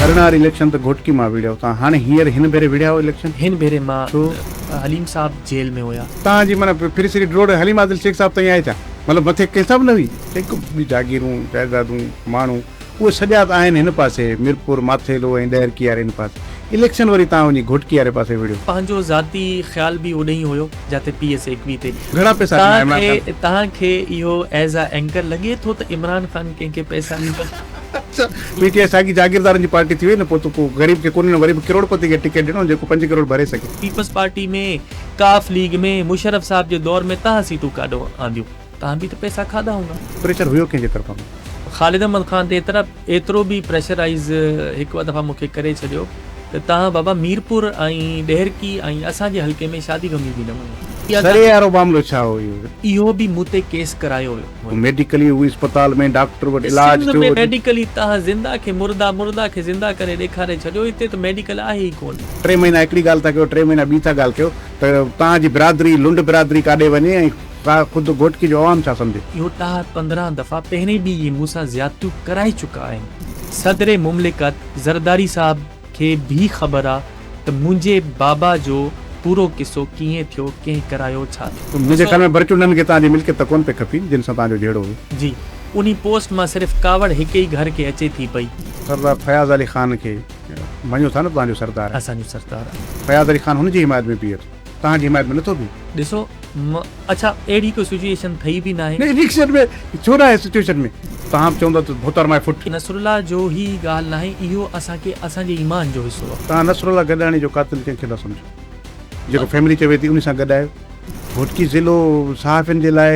18 واري اليڪشن ته گهوٽڪي مان وڙهيو توهان هاڻي هينئر هن ڀيري وڙهيا آهيو اليڪشن؟ هن ڀيري مان ڇو؟ حليم صاحب جيل ۾ هيا. توهان جي معنيٰ ڦري سري ڊوڙ حليم عادل شيخ صاحب تائين آهي ڇا؟ مطلب مٿي ڪنهن سان به نه هئي؟ جيڪو به جاگيرون، جائدادون، ماڻهو اهي سڄا ته آهن هن پاسي ميرپور ماٿيلو ۽ ڏهرڪي واري هن پاسي. اليڪشن وري توهان وڃي گهوٽڪي واري پاسي وڙهيو. پنهنجو ذاتي خيال به اوڏي ئي هيو جاتي پي ايس 21 تي. گهڻا پئسا ڏنا عمران خان؟ توهان کي اهو ايز آ اينڪر لڳي ٿو ته عمران خان ڪنهن کي پئسا ڏيندو؟ پي ٽي آء ساڳي جاگيردارن جي پارٽي ٿي وئي نه پوء ته ڪو غريب کي ڪونهي نه وري به ڪروڙ پتي کي ٽڪيٽ ڏنو جيڪو 5 ڪروڙ ڀري سگهي. پيپلز پارٽي ۾ قاف ليگ ۾ مشرف صاحب جي دور ۾ تهان سيٽون ڪاڏو آنديون تهان به ته پئسا کاڌا هوندا. پريشر هيو ڪنهن جي طرفان؟ خالد احمد خان تي ايترا ايترو به پريشرائيز هڪ ٻه دفعا مون کي ڪري ڇڏيو ته تهان بابا ميرپور ۽ ڏهرڪي ۽ اسان جي حلقي ۾ شادي غمي به نه وڃو. سري وارو معاملو ڇا هو اهو؟ اهو به مون تي ڪيس ڪرايو ويو. ميڊيڪلي هو اسپتال ۾ ڊاڪٽر وٽ علاج سنڌ ۾ ميڊيڪلي تهان زنده کي مرده مرده کي زنده ڪري ڏيکاري ڇڏيو هتي ته ميڊيڪل آهي ئي ڪونه. ٽي مهينا هڪڙي ڳالهه ٿا ڪيو ٽي مهينا ٻي ٿا ڳالهه ڪيو ته توهان جي برادري لنڊ برادري ڪاڏي وڃي ۽ خود گهوٽڪي جو عوام ڇا سمجهي. اهو ڏهه 15 دفعا پهرين به اهي مون سان زيادتيون ڪرائي چڪا آهن. صدر مملڪت زرداري صاحب کي به خبر آ ته منهنجي بابا جو پورو قصو ڪيئن ٿيو، ڪنهن ڪرايو، ڇا ٿيو. منهنجي خيال ۾ برچونڊن کي توهان جي ملڪيت ته ڪونه پئي کپي جن سان توهان جو جهيڙو هو. جي انهي پوسٽ مان صرف ڪاوڙ هڪ ئي گهر کي اچي ٿي پئي. سردار فياض علي خان کي مڃو ٿا نه توهان جو سردار آهي. اسان جو سردار آهي. فياض علي خان هن جي حمايت ۾ بيهي ٿو توهان جي حمايت ۾ نٿو بيهي. ڏسو اڇا اهڙي ڪو سچوئيشن ٿئي به ناهي. نه اليڪشن ۾ ڇو ناهي سچوئيشن ۾ توهان به چوندا ته ڀوتار مائي ڦٽ. نصرالله جو هي ڳالهه ناهي اهو اسان کي اسان جي ايمان جو حصو آ. توهان نصرالله گڏاڻي جو قاتل ڪنهن کي ٿا سمجهو جيڪو فيملي چوي ٿي انهي سان گڏ آهيو. گهوٽڪي ضلعو صحافين جي لاء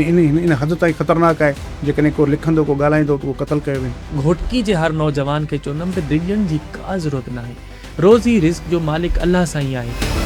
ان حد تائين خطرناڪ آهي جيڪڏهن ڪو لکندو ڪو ڳالهائيندو ته اهو قتل ڪيو ويندو. گهوٽڪي جي هر نوجوان کي چوندم ته ڊڄڻ جي ڪا ضرورت ناهي روزي رزق جو مالڪ الله سائين آهي.